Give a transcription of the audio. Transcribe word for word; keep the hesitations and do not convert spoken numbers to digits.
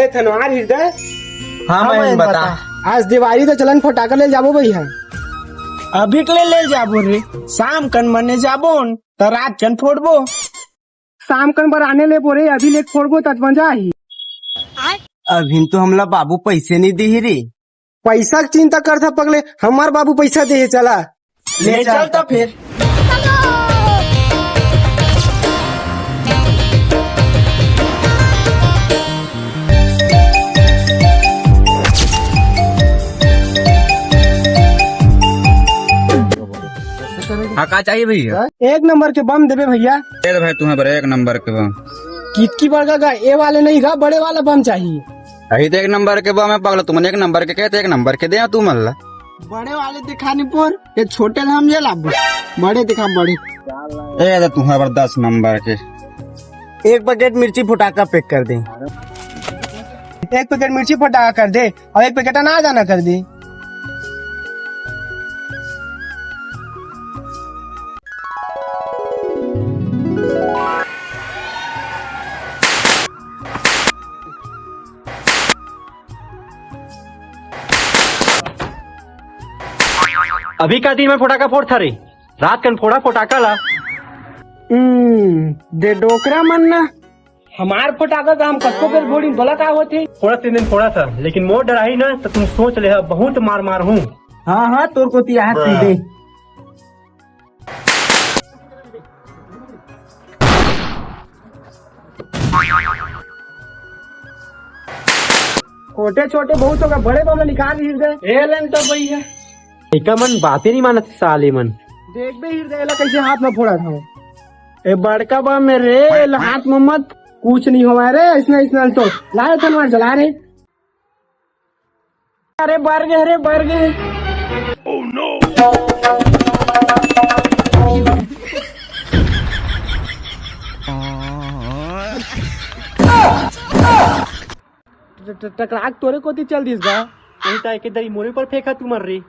धनवार हृदय। हाँ, हाँ, मैं बता। आज दिवाली त चलन फटाका ले जाबो भैया। अभी के ले, ले जाबो रे, शाम कन मने जाबो न, त रात कन फोड़बो। शाम कन बर आने ले बोरे, अभी ले फोड़बो त मजा आही। अभी तो हमला बाबू पैसे नहीं दी रे। पैसा के चिंता करथा पगले, हमार बाबू पैसा दे हे, चला। ले ले चल चल। तो फिर। हाँ, का चाहिए भैया? एक नंबर के बम देबे भैया। ए तो भाई, तुम्हें बड़े एक नंबर के बम। कितकी बड़का गा, ए वाले नहीं गा, बड़े वाला बम चाहिए। अही तो एक नंबर के बम है पगला, तुमन एक नंबर के कहते, एक नंबर के दे तुमन ला। बड़े वाले दिखा निपोर, ये छोटे हम ये लाबो। बड़े दिखा बड़े। ए तो तुम्हारे बर दस नंबर के। एक पैकेट मिर्ची फटाका पैक कर दे। एक पैकेट मिर्ची फटाका कर दे और एक पैकेट अनाज आना कर दे। अभी का दिन में फटाका फोड़था रे, रात कन फोड़ा फटाका ला। हम्म, दे डोकरा मन ना। हमार फटाका का हम कतको बेर फोड़ी, तोला का होथे? फोड़ा तीन दिन फोड़ा था, लेकिन मोर डराही ना, तो तुम सोच ले, बहुत मार मार हूँ। हाँ, हाँ, तोर कोती आहत सीधे। छोटे छोटे बहुत होगा, बड़े बम निकाल ही दे। ए लेन तो भैया। एका मन बातें नहीं मानत साले मन। देख बे हृदय ला कैसे हाथ में फोड़ा था। ए बड़का बम में रे, एला हाथ में मत, कुछ नहीं होवा रे, इसने, इसने तो। ला रे तलवार, चला रे। अरे बर गे, अरे बर गे। ट-, ट-, टकराक तोरे कोती चल दिस गा। नहीं तो एक दरी मोरे पर फेंका तू मर रही।